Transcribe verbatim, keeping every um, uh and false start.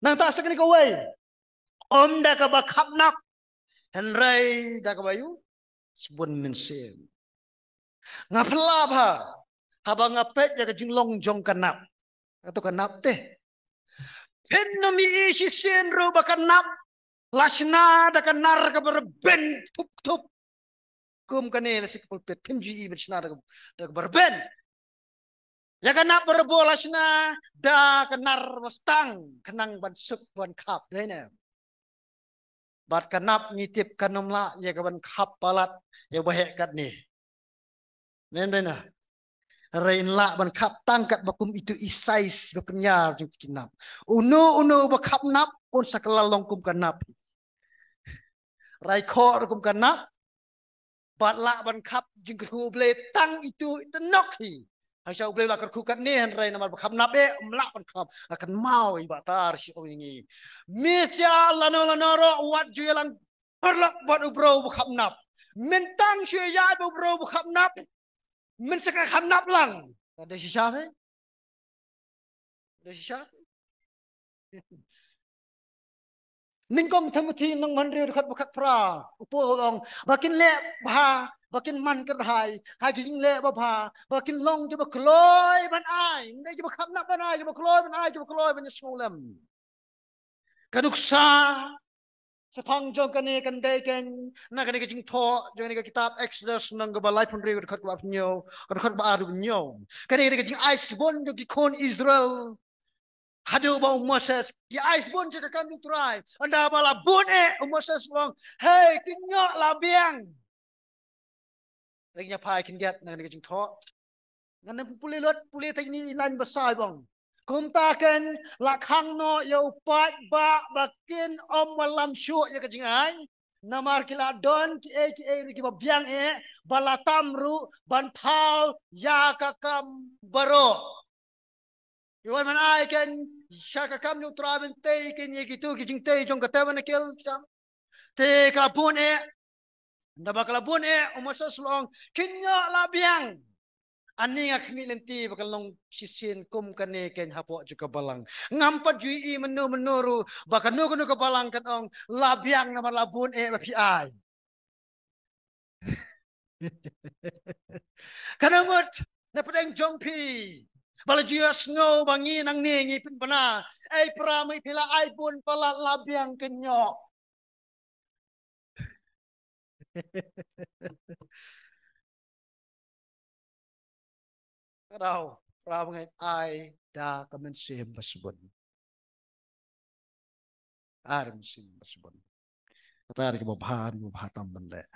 Nangta sa kane kawei, ym da kaba khapnap, hynrei da kaba ïoh sbun mynsiem. Nga phylla bha haba nga peit ïa ka jinglong jong ka nap. Kato ka nap te, phin ym ïohi shisien ruh ba ka nap la shna da ka nar kaba rben thup thup. Kum kane la shi ka pulpit, phim ju ïohi ban shna da ka, da kaba rben. Ïa ka nap barabor la shna da ka nar ba stang khnang ban suk ban khap, dei ne? Bad ka nap ngi tip kan ym lah ïa ka ban khap palat ïa uba heh katne. Nen dei na. Hynrei yn lah ban khap tang katba kum itu i size ba pynïar jong ki nap. Uno uno uba khap nap un sa kylla long kum ka nap. Rai khor kum ka nap. Bad lah ban khap jingkyrkhu U Blei tang itu, itu nok hi. Harsha U Blei la kyrkhu katne, hynrei namar ba khap nap eh, ym lah ban khap. Akan mau i ba tar shi ong ngi. Misia lano lano ro wat ju ïalang paralok bad u bro ba khap nap. Myntang shu ïa ba u bro ba khap nap. Myn sa ka khap nap lang. Ka dei shisha hi. Ka dei shisha. Nyngkong Timothy lynnong hynriew dkhot ba khatphra, u Paul u ong ba kin leh bha, ba kin man kyrhai ha ki jingleh babha, ba kin long kiba kloi ban ai, ym dei kiba khap nap ban ai, kiba kloi ban ai, kiba kloi ban ïasngewlem. Ka nuksa shaphang jong kane kan dei kein na kane ka jingthoh jong kane ka kitab Exodus lynnong kaba laiphew hynriew dkhot kaba arphew hynñiew, dkhot kaba arphew hynñiew. Kane ka dei ka jingai sbun jong ki khun Israel. Haduh ba u Moses, ki ai sbun sha ka kam jong u Trai. Ynda ba la bun eh, u Moses u ong, "Hei, kin ïoh la biang." Lei ïa phi kin get na kane ka jingthoh. Ngan ym pule lut, pule tang ine i lain ba sa i ba ong, "Kumta kein la khang noh ïa u paidbah ba kin ym wallam shuh ïa ka jingai. Namar ki la don kiei kiei ruh kiba biang eh, ba la tam ruh ban thaw ïa ka kam baroh." Ki wan ban ai kein sha ka kam jong u Trai ban tei kein ïa kitu ki jingtei jong ka tabernacle, sha. Te ka la bun eh. Ynda ba ka la bun eh, u Moses u ong, "Kin ïoh la biang. Ani nga khmih lynti ba kan long shisien kum kane kein hapoh jong ka balang. Ngam pat ju ïohi mynno mynno ruh ba kano kano ka balang kan ong la biang namar la bun eh ba phi ai." Kane mut na pdeng jong phi ba la ju ïohsngew ba ngi nangne ngi pynbna. Ei para, mei phi la ai bun palat, la biang kin ïoh. Ka dei para bangeit, ai da ka mynsiem ba sbun. Ai da ka mynsiem ba sbun. Kata ka dei kaba bha, kaba bha tam ban leh.